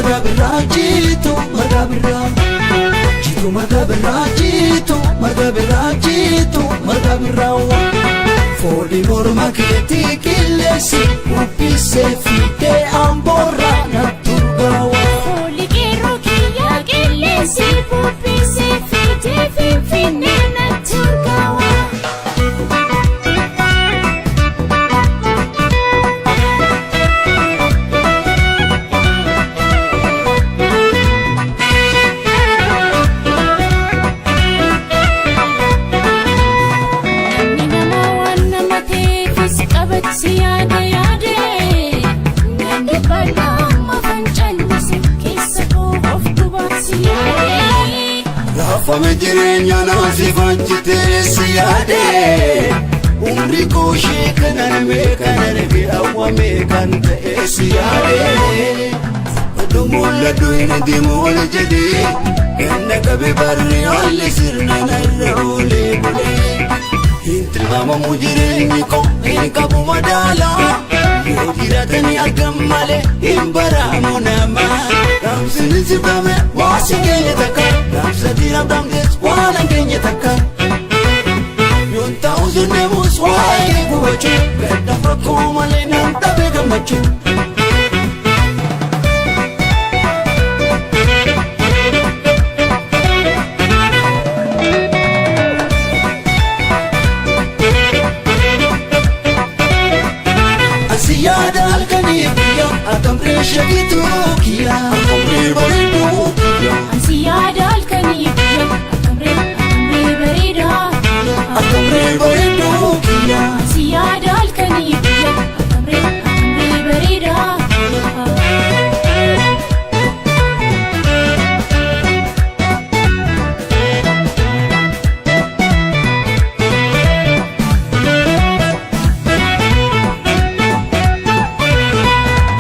Marga birraa jiitu marga birraa. Jiitu marga birraa jiitu marga birraa jiitu marga birraa. Foolii morma keetii qilleensi bubbisee fiidee amboorraa natti urgaawa. Foolii qeerroo kiyyaa qilleensi bubbisee fiidee Finfinnee natti urgaawa. Namni namaa waan nama ta'eefis qabatti yaada yaade. Nan dubbadha amma fancannise keessa koo of dubaatti yaade. Laafame jireenya naasif hojjetee si yaade. Umri koo ishee kan arme kan arge awwame kan ta'e si yaade. Oduu mul'adhu hin deemu ol jedhee ganna qabe barri haalli sirna narra oolee bulee. Hin tilmaamamu jireenyi koo hin qabu madaalaa. Yoo jiraatanii argam malee hin baraamu nama. Dhaamsi sifame waa si keenya takka. Dhaamsa dhiiraaf dhaamtes waan hankeenya takka. Yoon ta'u sunneemus waa'ee gubachuu. Gaddaaf rakkoo malee nan dhabe gammachuu. Asi yaada halkanii guyyaa atamree shakituu kiyyaa atamree bareedduu kiyyaa Ansi yaada halkanii guyyaa atamree atamree bareedaa. Atamree bareedduu kiyyaa. Ansi yaada halkanii guyyaa atamree atamree bareedaa.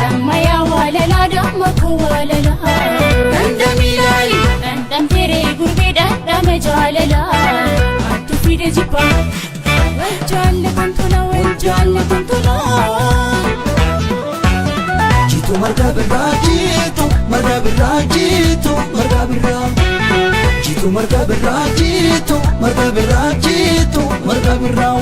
Damma yaa waalalaa damma koo waalalaa. Dandamii laali. Dhandhamteeree gurbee dhandhama jaalalaa. Maaltu fide jibbaa? Wal jaallatan tola wal jaallatan tola. Jiitu marga birraa jiitu marga birraa jiitu marga birraa. Jiitu marga birraa jiitu marga birraa jiitu marga birraa.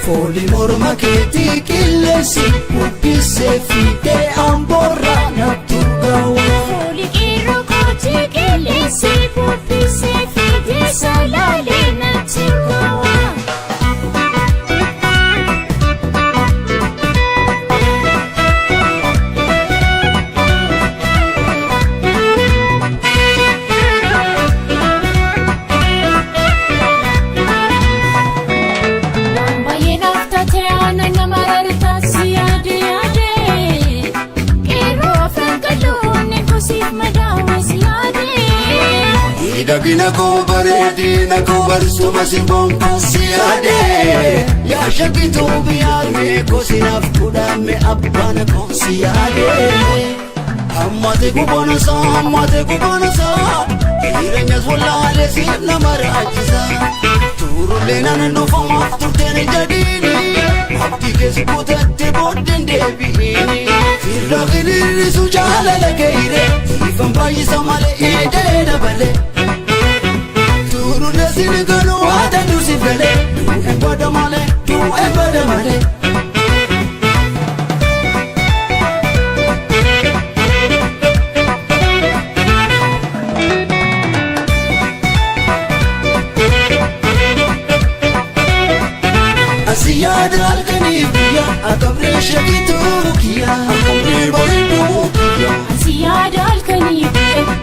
Foolii morma keetii qilleensi bubbisee fiidee amboorraa natti urgaawa. Foolii qeerroo kootii qilleensi bubbisee fiidee salaalee natti urgaawa. Waan baay'ee naaf taate aannan nama rartaa si yaade yaade. Qeerroo afran qal'oonni kosiif madaawwe si yaade. Miidhagina koo bareedina koo barsuma simboon koo si yaade. Yaa shakkituu biyyaarmee koo sinaaf kudhaame abbaan koo si yaade. Hammate kuboonsaa hammate kuboonsaa jireenyas wallaalee siif nama raachisa. Turullee naan dhufumaaf turteen jadiini abdii keessa kutatte booddeen deebi'iini. Firra hiriirisu jaalala keeyire siifan baay'isa malee idee dabale. Turullee siin galuu haata dursif galee du'een bada malee du'een bada malee. Asi yaada halkanii guyyaa atamree shakituu kiyyaa atamree bareedduu kiyyaa. Ansi yaada halkanii guyyaa